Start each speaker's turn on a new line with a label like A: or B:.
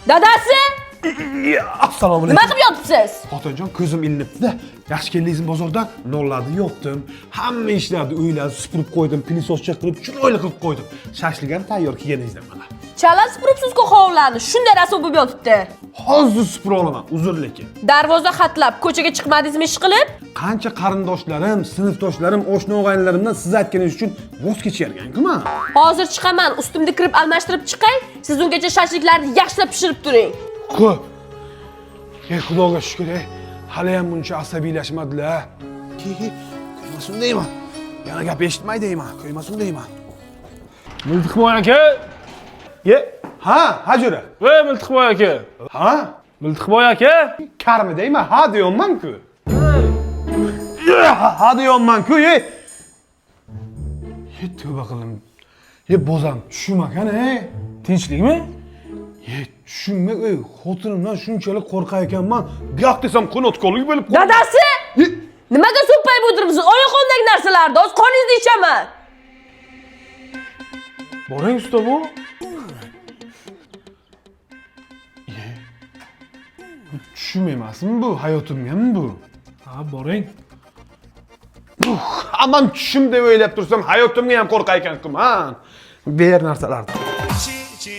A: Dadasi,
B: Assalomu
A: nima
B: alaykum.
A: qilib yotibsiz?
B: Xotinjon, ko'zim ilinibdi-da. Yaxshi keldingizmi bozordan? Nonlarni yopdim. Hamma ishlarni, uylarni supurib qo'ydim, pilisoscha qilib, chiroyli qilib qo'ydim. Shashlik ham tayyor kelganingizda mana.
A: Chala supuribsiz-ku hovlarni. Shunday rasvo bo'lib yotibdi.
B: Hozir supura olaman, uzr lekin.
A: Darvoza xatlab ko'chaga chiqmadingizmi ish qilib?
B: Qancha qarindoshlarim, sinfdoshlarim, oshna og'aynilarimdan siz aytganingiz uchun voz kechargan-ku man.
A: Hozir chiqaman, ustimni kirib almashtirib chiqay. Siz ungacha shashliklarni yaxshilab pishirib turing.
B: Qo'y. Ey Xudoga shukr, ey. Hali ham buncha asabiylashmadilar. Ko'ymasin deyman. Yana gap eshitmay deyman, ko'ymasin deyman.
C: Miltiqboy aka.
B: Ye, ha, ha jo'ra.
C: Ey Miltiqboy aka.
B: Ha?
C: Miltiqboy aka.
B: Karmi deyman, ha deyapman-ku. Ha deyapman-ku, ey. Ye tövbe qildim. Ye bozam, tushum ekan, ey.
C: Tinchlikmi?
B: Ye tushunma, ey, xotinimdan shunchalik qo'rqar ekanman. Buyoq desam qanotkorlik bo'lib qoldi.
A: Dadasi!
B: Ye,
A: Nimaga so'ppayib o'tiribsiz? Oyoq qo'limdagi narsalarni o'z qoningizni ichaman.
C: Boring usta bu.
B: Tushum emasmi bu? Hayotimgami bu?
C: Ha, boring.
B: Aman tushum deb o'ylab tursam, hayotimga ham qo'rqar ekanman. Ber narsalarni.
D: Chi